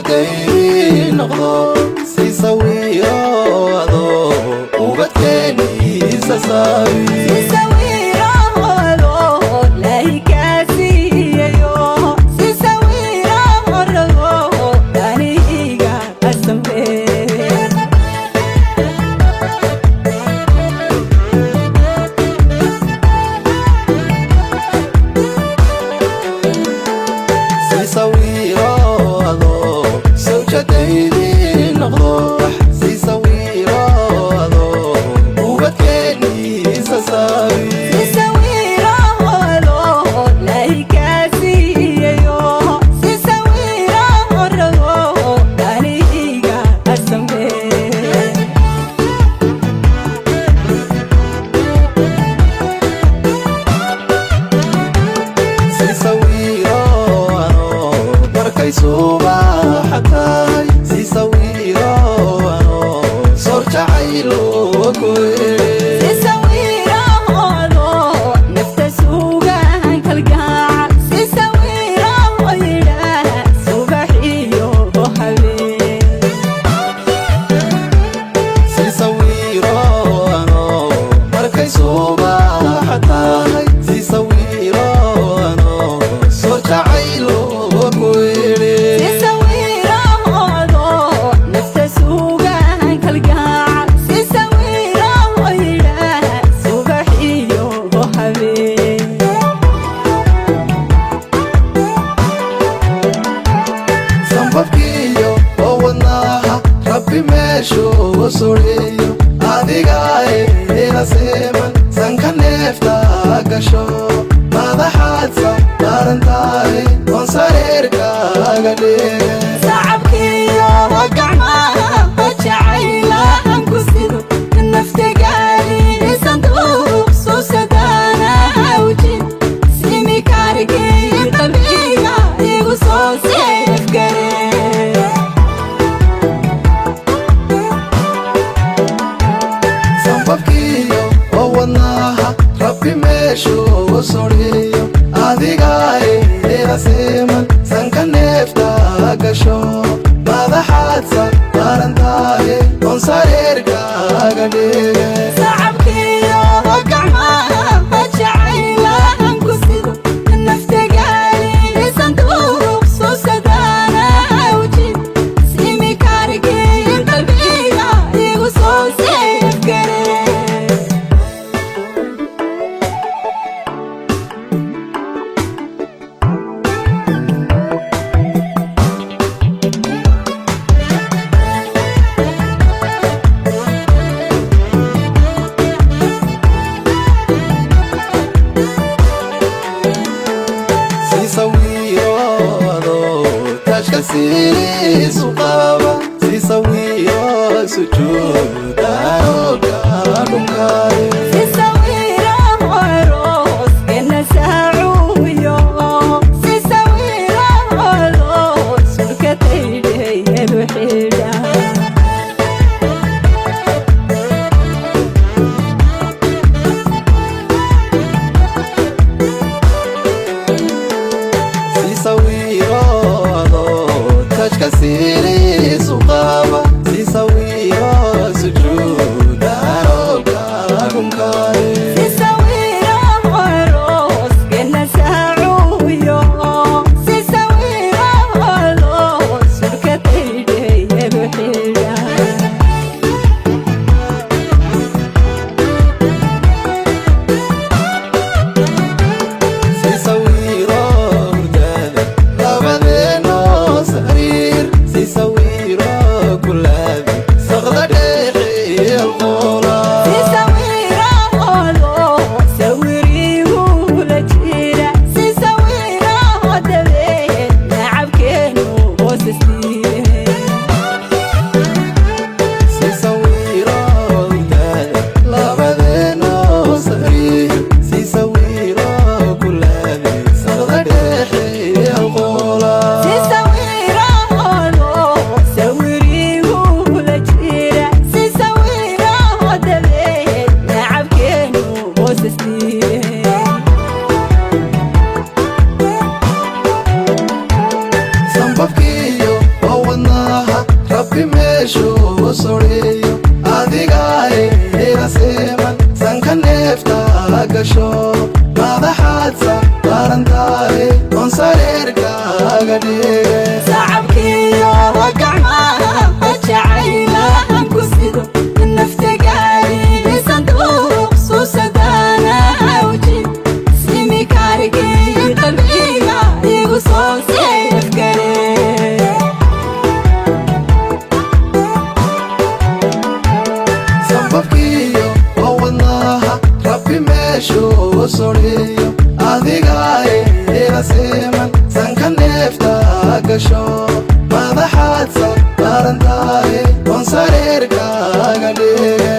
Sawjadaydi noqdo, si sawiro adoo ubadkeeniisa saawi. Si sawiro adoo sawjadaydi noqdo, si sawiro adoo ubadkeeniisa saawi. Si sawiro anoo markay subaxa tahay, si sawiro anoo soor jacaylo ku idhi. Si sawiro anoo markay subaxa tahay, si sawiro anoo soor jacaylo ku idhi. Sambabkiyo oo wadnaha Rabbi meeshuu suriyo, adigae ila siman, sanka neefta gasho, madaxaadsa maarantahay oon sareerkaaga dhige. Sacabkiyo gacmaha jacaylaan ku sido, naftigaali sanduuq suusadana awjin, simikaarigii qalbiga igu soo seefgare. Sambabkiyo oo wadnaha Rabbi meeshuu suriyo, adigae ila siman, sanka neefta gasho, madaxaadsa maarantahay oon sareerkaaga dhige. Sacabkiyo gacmaha jacaylaan ku sido, naftigaali sanduuq suusadana awjin, simikaarigii qalbiga igu soo seefgare. Si sawiro adoo taajka siisu qaba, si sawiro sujuudaanooga dhunkaye. Si sawiro aroos ena saacuyo, si sawiro aroos surkataydheedu xidha. Si sawiro adoo taajka siiriisu qaba, si sawiro sujuudaanooga Gasho madaxaad saarantahay oon sareerkaaga dhige. Sacabkiyo gacmaha jacaylahan ku sido nafta gaari sanduuq suusadana awji simikaarigii qalbiga igu soo seefgare. Sambabkiyo oo wadnaha Rabbi meeshuu sudhiyo adigaae ila siman sanka neefta gasho madaxaad saarantahay oon sareerkaaga dhige.